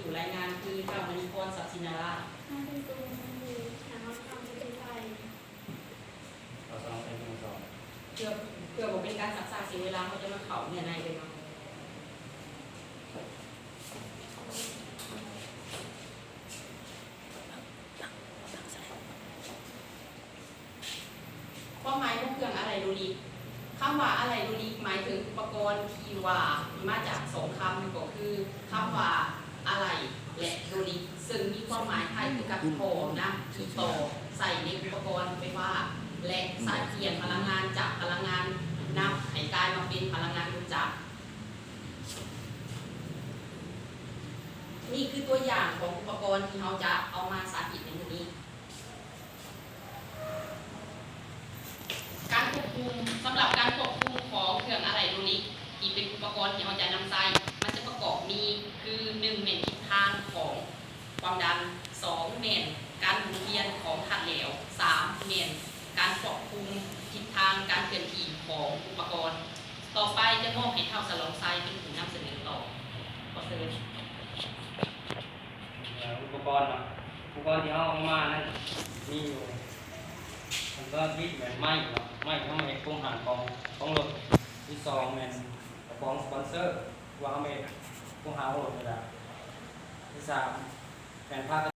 ຜູ້ລາຍງານຄື ທ້າວມະນີພອນ ສັກສິນາລາດ. ມາເປັນໂຕ ມາເປັນໂຕ ຫາເຮົາທຳເປັນໄປ ເພື່ອ ເພື່ອບໍ່ເປັນການຊັກຊ້າເສຍເວລາ, ເຮົາຈະມາເຂົ້າເນື້ອໃນເລີຍເນາະ. ຄວາມໝາຍຂອງເຄື່ອງອາໄຫຼ່ໂດລິກ. ຄຳວ່າອາໄຫຼ່ໂດລິກ ໝາຍເຖິງອຸປະກອນທີ່ວ່າມີມາຈາກສອງຄຳ ກໍຄືຄຳວ່າອາໄຫຼ່ ແລະ ໂດລິກ, ເຊິ່ງມີຄວາມໝາຍຄ້າຍຄືກັບທໍ່ນ້ຳທີ່ຕໍ່ໃສ່ໃນອຸປະກອນໄຟຟ້າ ແລະ ສາຍປ່ຽນພະລັງງານຈາກພະລັງງານນ້ຳໃຫ້ກາຍມາເປັນພະລັງງານລົດຈັກ. ນີ້ຄືຕົວຢ່າງຂອງອຸປະກອນທີ່ເຮົາຈະເອົາມາສາທິດໃນມື້ນີ້. ການຄວບຄຸມ. ສຳລັບການຄວບຄຸມຂອງເຄື່ອງອາໄຫຼ່ໂດລິກ ທີ່ເປັນອຸປະກອນທີ່ເຮົາຈະນຳໃຊ້, ມັນຈະປະກອບມີຄື ໜຶ່ງ ແມ່ນທິດທາງຂອງຄວາມດັນ, ສອງ ແມ່ນການໝູນວຽນຂອງທາດແຫຼວ, ສາມ ແມ່ນການຄວບຄຸມທິດທາງການເຄື່ອນທີ່ຂອງອຸປະກອນ. ຕໍ່ໄປຈະມອບໃຫ້ທ້າວສະຫຼອງໄຊເປັນຜູ້ນຳສະເໜີຕໍ່. ຂໍເຊີນ. ເອີ ອຸປະກອນເນາະ, ອຸປະກອນທີ່ເຮົາເອົາມານັ້ນມີຢູ່ ອັນແລກແມ່ນໄມ້ເນາະ, ໄມ້ທີ່ເຮົາມາເຮັດໂຄງຮ່າງຂອງ ຂອງລົດ. ທີສອງແມ່ນກະປ໋ອງສະປອນເຊີ ທີ່ວ່າເຮົາມາເຮັດໂຄງຮ່າງຂອງລົດນີ້ແຫຼະ. ທີສາມແມ່ນຜ້າ